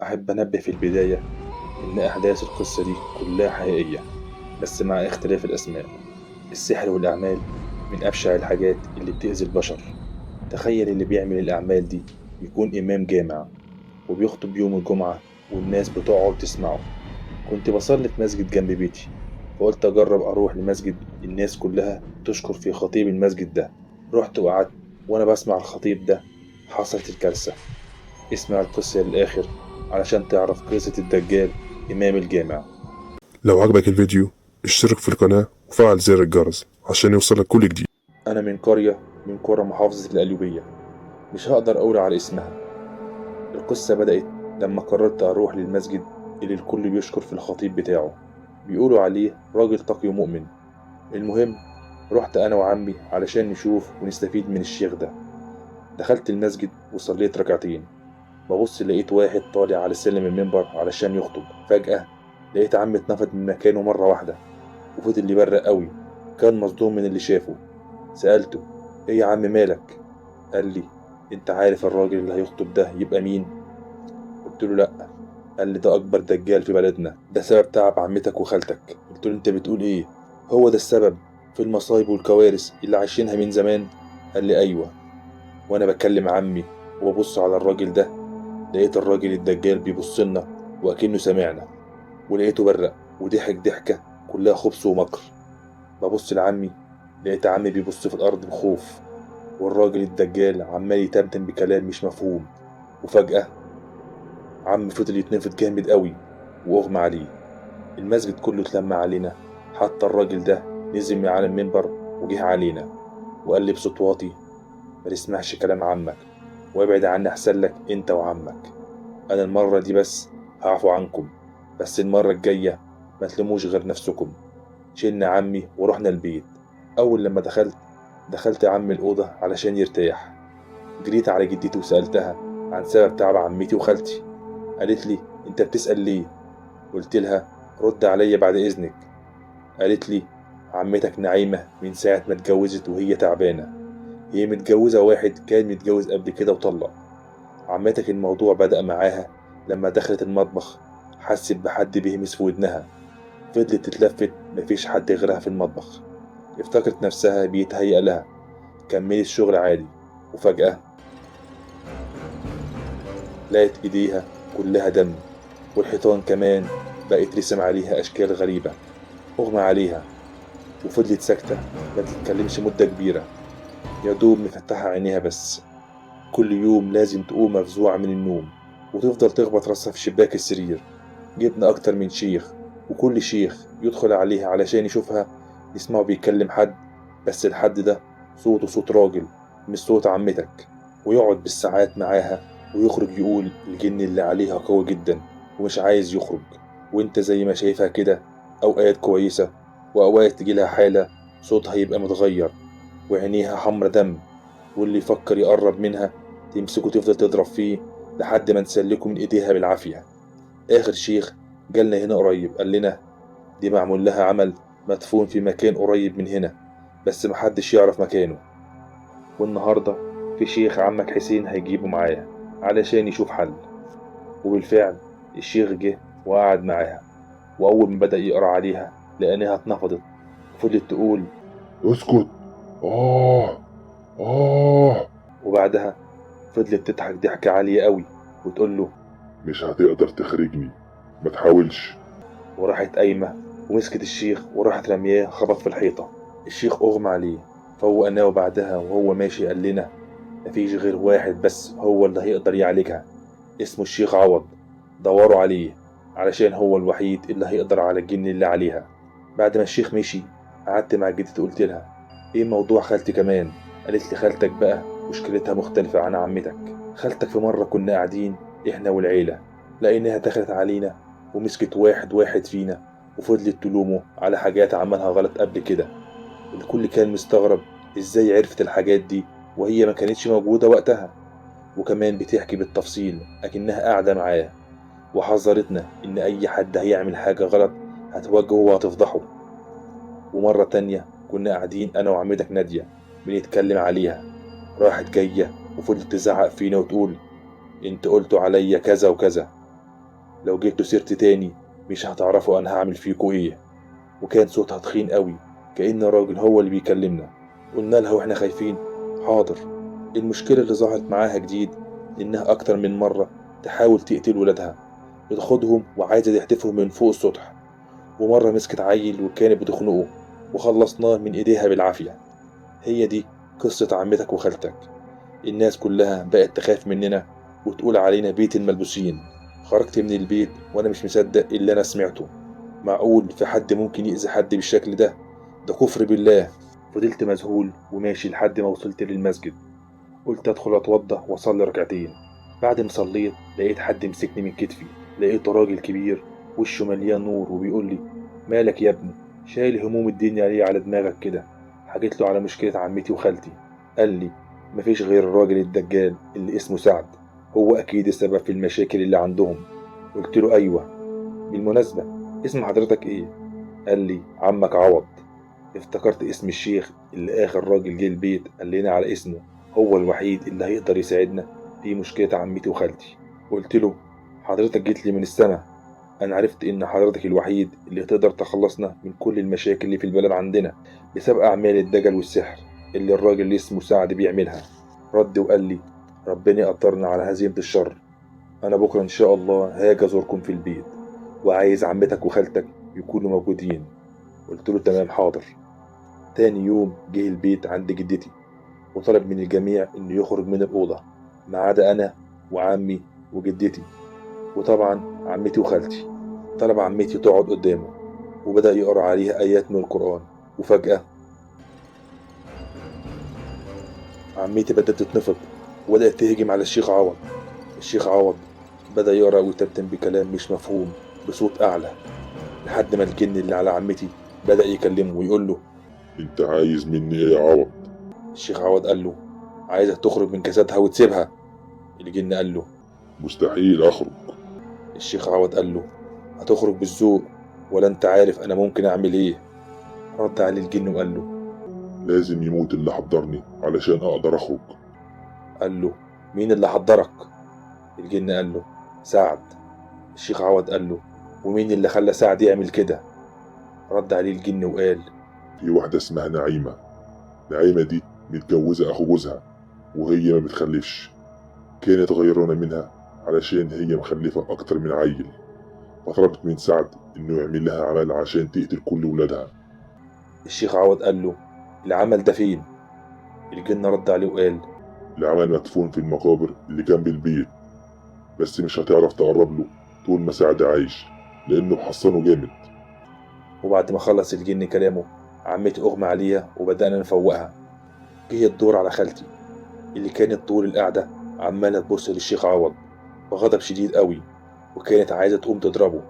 أحب أنبه في البداية إن أحداث القصة دي كلها حقيقية، بس مع اختلاف الأسماء. السحر والأعمال من أبشع الحاجات اللي بتأذي البشر. تخيل اللي بيعمل الأعمال دي يكون إمام جامع وبيخطب يوم الجمعة والناس بتقعد تسمعه. كنت بصلي في مسجد جنب بيتي، فقلت أجرب أروح لمسجد الناس كلها تشكر في خطيب المسجد ده. رحت وقعدت وأنا بسمع الخطيب ده، حصلت الكارثة. اسمع القصة للآخر علشان تعرف قصة الدجال إمام الجامع. لو عجبك الفيديو اشترك في القناة وفعل زر الجرس عشان يوصلك كل جديد. أنا من قرية من قرى محافظة القليوبية، مش هقدر أقول على اسمها. القصة بدأت لما قررت أروح للمسجد اللي الكل بيشكر في الخطيب بتاعه، بيقولوا عليه راجل تقي ومؤمن. المهم رحت أنا وعمي علشان نشوف ونستفيد من الشيخ ده. دخلت المسجد وصليت ركعتين، ببص لقيت واحد طالع على سلم المنبر علشان يخطب. فجأة لقيت عمي اتنفض من مكانه مرة واحدة وفضل يبرق قوي، كان مصدوم من اللي شافه. سألته ايه يا عم مالك؟ قال لي انت عارف الراجل اللي هيخطب ده يبقى مين؟ قلت له لا. قال لي ده اكبر دجال في بلدنا، ده سبب تعب عمتك وخالتك. قلت له انت بتقول ايه؟ هو ده السبب في المصايب والكوارث اللي عايشينها من زمان؟ قال لي ايوه. وانا بكلم عمي وببص على الراجل ده، لقيت الراجل الدجال بيبص لنا وأكنه سمعنا، ولقيته برق وضحك ضحكة كلها خبث ومكر. ببص لعمي لقيت عمي بيبص في الأرض بخوف، والراجل الدجال عمال يتمتم بكلام مش مفهوم. وفجأة عمي فضل يتنفض جامد قوي وأغمى عليه. المسجد كله اتلم علينا، حتى الراجل ده نزل من على المنبر وجه علينا وقال لي بصوت واطي ما تسمعش كلام عمك وابعد عني احسن لك انت وعمك. انا المرة دي بس هعفو عنكم، بس المرة الجاية ما تلموش غير نفسكم. شلنا عمي ورحنا البيت. اول لما دخلت عمي الأوضة علشان يرتاح. جريت على جدتي وسألتها عن سبب تعب عمتي وخالتي. قالت لي انت بتسأل ليه؟ قلت لها رد عليا بعد إذنك. قالت لي عمتك نعيمة من ساعة ما اتجوزت وهي تعبانة، هي متجوزة واحد كان متجوز قبل كده وطلق. عمتك الموضوع بدأ معاها لما دخلت المطبخ، حست بحد بيهمس في ودنها، فضلت تتلفت مفيش حد غيرها في المطبخ، افتكرت نفسها بيتهيأ لها، كملت الشغل عادي. وفجأة لقت ايديها كلها دم، والحيطان كمان بقت رسم عليها أشكال غريبة. أغمى عليها وفضلت ساكتة ما بتتكلمش مدة كبيرة، يا دوب مفتحة عينيها بس. كل يوم لازم تقوم مفزوعة من النوم وتفضل تخبط راسها في شباك السرير. جبنا أكتر من شيخ، وكل شيخ يدخل عليها علشان يشوفها يسمعه بيكلم حد، بس الحد ده صوته صوت راجل مش صوت عمتك. ويقعد بالساعات معاها ويخرج يقول الجن اللي عليها قوي جدا ومش عايز يخرج، وانت زي ما شايفها كده أوقات كويسة وأوقات تجيلها حالة صوتها يبقى متغير وعينيها حمرا دم، واللي يفكر يقرب منها تمسكه تفضل تضرب فيه لحد ما نسلكه من ايديها بالعافية. آخر شيخ جالنا هنا قريب قال لنا دي معمول لها عمل مدفون في مكان قريب من هنا، بس محدش يعرف مكانه. والنهاردة في شيخ عمك حسين هيجيبه معاه علشان يشوف حل. وبالفعل الشيخ جه وقعد معاها، وأول ما بدأ يقرأ عليها لقيناها اتنفضت وفضلت تقول اسكت، آه آه. وبعدها فضلت تضحك ضحكة عالية قوي وتقول له مش هتقدر تخرجني، ما تحاولش. وراحت قايمة ومسكت الشيخ وراحت رمياه خبط في الحيطة. الشيخ أغمى عليه. فوقناه وبعدها وهو ماشي قال لنا مفيش غير واحد بس هو اللي هيقدر يعالجها، اسمه الشيخ عوض، دوروا عليه علشان هو الوحيد اللي هيقدر على الجن اللي عليها. بعد ما الشيخ مشي قعدت مع جدتي قلت لها ايه موضوع خالتي كمان؟ قالت لي خالتك بقى مشكلتها مختلفة عن عمتك. خالتك في مرة كنا قاعدين احنا والعيلة، لقيناها دخلت علينا ومسكت واحد واحد فينا وفضلت تلومه على حاجات عملها غلط قبل كده. الكل كان مستغرب ازاي عرفت الحاجات دي وهي ما كانتش موجودة وقتها، وكمان بتحكي بالتفصيل أكنها قاعدة معاه، وحذرتنا إن أي حد هيعمل حاجة غلط هتواجهه وهتفضحه. ومرة تانية كنا قاعدين أنا وعمتك نادية بنتكلم عليها، راحت جاية وفضلت تزعق فينا وتقول انت قلتوا عليا كذا وكذا. لو جبتوا سيرتي تاني مش هتعرفوا أنا هعمل فيكوا إيه. وكان صوتها تخين قوي كأن الراجل هو اللي بيكلمنا. قلنا لها وإحنا خايفين حاضر. المشكلة اللي ظهرت معاها جديد إنها أكتر من مرة تحاول تقتل ولادها، بتاخدهم وعايزة تحدفهم من فوق السطح، ومرة مسكت عيل وكانت بتخنقه وخلصناه من إيديها بالعافية. هي دي قصة عمتك وخالتك. الناس كلها بقت تخاف مننا وتقول علينا بيت الملبوسين. خرجت من البيت وأنا مش مصدق اللي أنا سمعته. معقول في حد ممكن يأذي حد بالشكل ده؟ ده كفر بالله. فضلت مذهول وماشي لحد ما وصلت للمسجد. قلت أدخل أتوضى وأصلي ركعتين. بعد ما صليت لقيت حد مسكني من كتفي. لقيته راجل كبير وشه مليان نور وبيقول لي مالك يا ابني، شايل هموم الدنيا ليه على دماغك كده؟ حكيت له على مشكلة عمتي وخالتي. قال لي مفيش غير الراجل الدجال اللي اسمه سعد، هو أكيد السبب في المشاكل اللي عندهم. قلت له أيوة. بالمناسبة اسم حضرتك إيه؟ قال لي عمك عوض. افتكرت اسم الشيخ اللي آخر راجل جه البيت قال لنا على اسمه، هو الوحيد اللي هيقدر يساعدنا في مشكلة عمتي وخالتي. قلت له حضرتك جيت لي من السما، أنا عرفت إن حضرتك الوحيد اللي تقدر تخلصنا من كل المشاكل اللي في البلد عندنا بسبب أعمال الدجل والسحر اللي الراجل اللي اسمه سعد بيعملها. رد وقال لي ربنا يقدرنا على هزيمة الشر، أنا بكرة إن شاء الله هاجي أزوركم في البيت وعايز عمتك وخالتك يكونوا موجودين. قلت له تمام حاضر. تاني يوم جه البيت عند جدتي وطلب من الجميع إنه يخرج من الأوضة ما عدا أنا وعمي وجدتي وطبعا عمتي وخالتي. طلب عمتي تقعد قدامه وبدأ يقرأ عليها آيات من القرآن، وفجأة عمتي بدأت تتنفض وبدأت تهجم على الشيخ عوض. الشيخ عوض بدأ يقرأ ويتمتم بكلام مش مفهوم بصوت أعلى، لحد ما الجن اللي على عمتي بدأ يكلمه ويقول له انت عايز مني ايه يا عوض؟ الشيخ عوض قال له عايزك تخرج من جسدها وتسيبها. الجن قال له مستحيل اخرج. الشيخ عوض قال له هتخرج بالذوق ولا انت عارف انا ممكن اعمل ايه؟ رد عليه الجن وقال له لازم يموت اللي حضرني علشان اقدر اخرج. قال له مين اللي حضرك؟ الجن قال له سعد. الشيخ عوض قال له ومين اللي خلى سعد يعمل كده؟ رد عليه الجن وقال في واحدة اسمها نعيمة، نعيمة دي متجوزة أخو جوزها وهي ما بتخلفش، كانت غيرانة منها علشان هي مخلفة أكتر من عيل، فطلبت من سعد إنه يعمل لها عمل عشان تقتل كل ولادها. الشيخ عوض قال له العمل ده فين؟ الجن رد عليه وقال العمل مدفون في المقابر اللي جنب البيت، بس مش هتعرف تقرب له طول ما سعد عايش لأنه محصنه جامد. وبعد ما خلص الجن كلامه عمتي أغمى عليها وبدأنا نفوقها. جه الدور على خالتي اللي كانت طول القعدة عمالة تبص للشيخ عوض بغضب شديد قوي، وكانت عايزة تقوم تضربه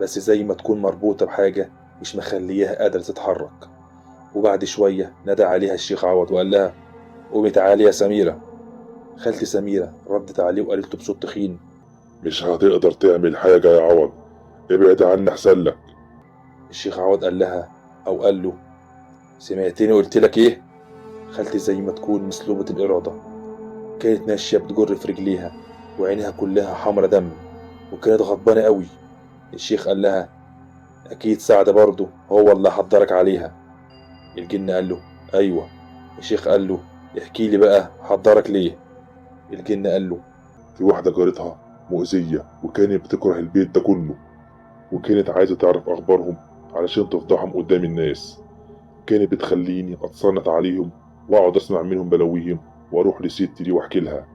بس زي ما تكون مربوطة بحاجة مش مخليها قادرة تتحرك. وبعد شوية نادى عليها الشيخ عوض وقال لها قومي تعالي يا سميرة. خالتي سميرة ردت عليه وقالت له بصوت تخين مش هتقدر تعمل حاجة يا عوض، ابعد عني احسن لك. الشيخ عوض قال لها أو قال له سمعتني قلت لك إيه؟ خالتي زي ما تكون مسلوبة الإرادة، كانت ماشية بتجر في رجليها وعينها كلها حمرة دم وكانت غضبانة قوي. الشيخ قال لها أكيد سعد برضه هو اللي حضرك عليها. الجن قال له أيوة. الشيخ قال له احكي لي بقى حضرك ليه؟ الجن قال له في واحدة جارتها مؤذية وكانت بتكره البيت ده كله، وكانت عايزة تعرف أخبارهم علشان تفضحهم قدام الناس، كانت بتخليني أتصنت عليهم وأقعد أسمع منهم بلاويهم وأروح لست دي وأحكي لها.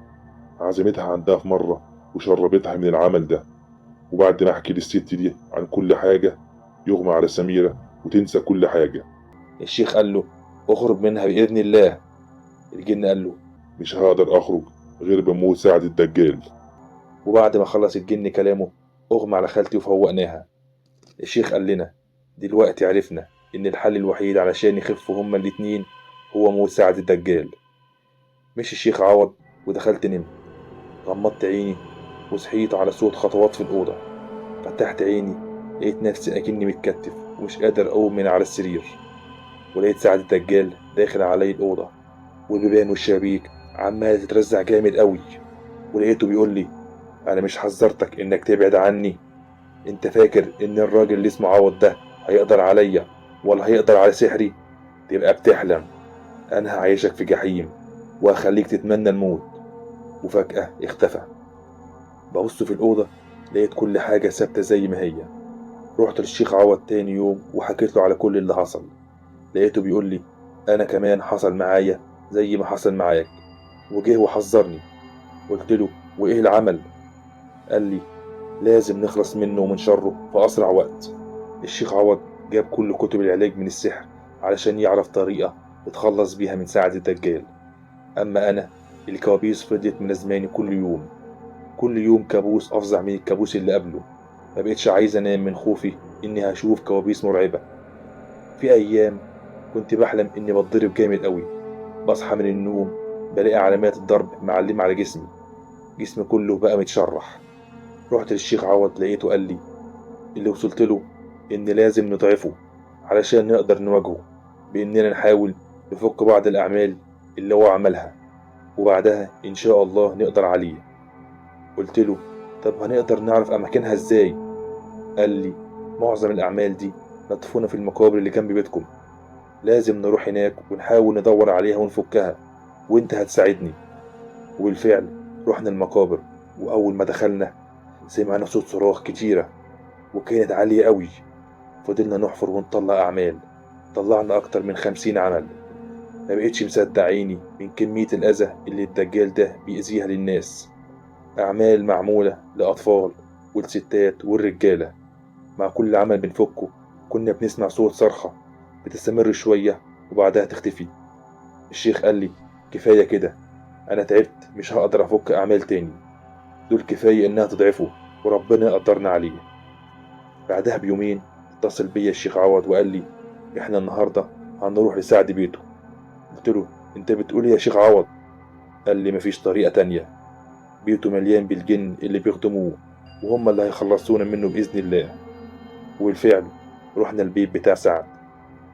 عزمتها عندها في مرة وشربتها من العمل ده، وبعد ما أحكي للست دي عن كل حاجة يغمى على سميرة وتنسى كل حاجة. الشيخ قال له اخرج منها بإذن الله. الجن قال له مش هقدر أخرج غير بموت سعد الدجال. وبعد ما خلص الجن كلامه أغمى على خالتي وفوقناها. الشيخ قال لنا دلوقتي عرفنا إن الحل الوحيد علشان يخفوا هما الاتنين هو موت سعد الدجال. مشي الشيخ عوض ودخلت نمت. غمضت عيني وصحيت على صوت خطوات في الأوضة. فتحت عيني لقيت نفسي أكني متكتف ومش قادر أقوم من على السرير، ولقيت سعد الدجال داخل علي الأوضة والبيبان والشبابيك عمالة تترزع جامد قوي، ولقيته بيقول لي أنا مش حذرتك إنك تبعد عني؟ انت فاكر ان الراجل اللي اسمه عوض ده هيقدر عليا ولا هيقدر على سحري؟ تبقى بتحلم، انا هعيشك في جحيم وهخليك تتمنى الموت. وفجأة اختفى. ببص في الأوضة لقيت كل حاجة ثابتة زي ما هي. رحت للشيخ عوض تاني يوم وحكيت له على كل اللي حصل. لقيته بيقول لي أنا كمان حصل معايا زي ما حصل معاك، وجه وحذرني. قلت له وإيه العمل؟ قال لي لازم نخلص منه ومن شره في أسرع وقت. الشيخ عوض جاب كل كتب العلاج من السحر علشان يعرف طريقة يتخلص بيها من سعد الدجال. أما أنا الكوابيس فضلت ملازماني كل يوم، كل يوم كابوس أفظع من الكابوس اللي قبله. ما بقتش عايز أنام من خوفي إني هشوف كوابيس مرعبة. في أيام كنت بحلم إني بتضرب جامد قوي، بصحى من النوم بلاقي علامات الضرب معلمة على جسمي، جسمي كله بقى متشرح. رحت للشيخ عوض لقيته قال لي اللي وصلت له إن لازم نضعفه علشان نقدر نواجهه، بإننا نحاول نفك بعض الأعمال اللي هو عملها، وبعدها إن شاء الله نقدر عليه. قلت له طب هنقدر نعرف أماكنها إزاي؟ قال لي معظم الأعمال دي مدفونة في المقابر اللي جنب بيتكم، لازم نروح هناك ونحاول ندور عليها ونفكها، وانت هتساعدني. وبالفعل رحنا المقابر، وأول ما دخلنا سمعنا صوت صراخ كتيرة وكانت عالية قوي. فضلنا نحفر ونطلع أعمال، طلعنا أكتر من 50 عمل. ما بقتش مصدق عيني من كمية الأذى اللي الدجال ده بيأذيها للناس. أعمال معمولة لأطفال والستات والرجالة. مع كل عمل بنفكه كنا بنسمع صوت صرخة بتستمر شوية وبعدها تختفي. الشيخ قال لي كفاية كده، أنا تعبت، مش هقدر أفك أعمال تاني، دول كفاية إنها تضعفه وربنا يقدرنا عليه. بعدها بيومين اتصل بيا الشيخ عوض وقال لي إحنا النهاردة هنروح لسعد بيته. قلت له أنت بتقول يا شيخ عوض؟ قال لي مفيش طريقة تانية، بيته مليان بالجن اللي بيخدموه وهم اللي هيخلصونا منه بإذن الله. وبالفعل رحنا البيت بتاع سعد،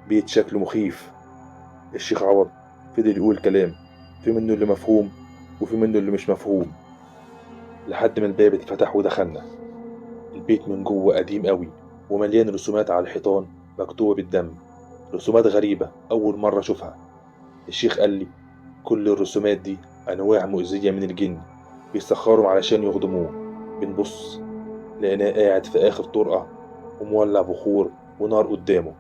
بيت شكله مخيف. الشيخ عوض فضل يقول كلام في منه اللي مفهوم وفي منه اللي مش مفهوم، لحد ما الباب اتفتح ودخلنا. البيت من جوه قديم قوي ومليان رسومات على الحيطان مكتوبة بالدم، رسومات غريبة أول مرة أشوفها. الشيخ قال لي كل الرسومات دي أنواع مؤذية من الجن بيسخرهم علشان يخدموه. بنبص لقيناه قاعد في آخر طرقة ومولع بخور ونار قدامه،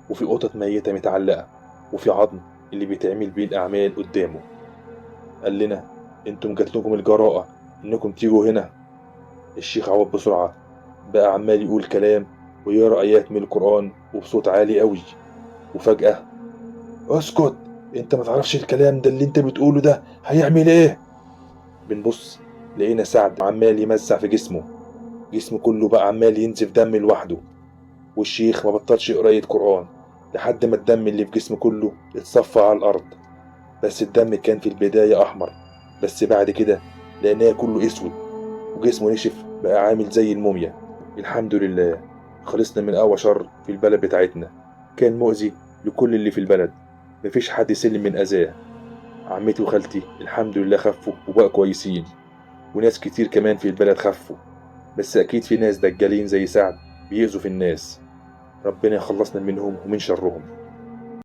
وفي قطط ميتة متعلقة، وفي عظم اللي بيتعمل بيه الأعمال قدامه. قال لنا انتم جاتلكم الجراءة انكم تيجوا هنا؟ الشيخ عوض بسرعة بقى عمال يقول كلام ويقرأ آيات من القرآن وبصوت عالي قوي. وفجأة اسكت، انت ما تعرفش الكلام ده اللي انت بتقوله ده هيعمل ايه؟ بنبص لقينا سعد عمال يمزع في جسمه، جسمه كله بقى عمال ينزف دم لوحده. والشيخ ما بطلش قراية قرآن لحد ما الدم اللي في جسمه كله اتصفى على الأرض. بس الدم كان في البداية أحمر، بس بعد كده لقيناه كله أسود وجسمه نشف بقى عامل زي الموميا. الحمد لله خلصنا من أقوى شر في البلد بتاعتنا، كان مؤذي لكل اللي في البلد، مفيش حد سلم من أذاه. عمتي وخالتي الحمد لله خفوا وبقوا كويسين، وناس كتير كمان في البلد خفوا، بس أكيد في ناس دجالين زي سعد بيأذوا في الناس، ربنا يخلصنا منهم ومن شرهم.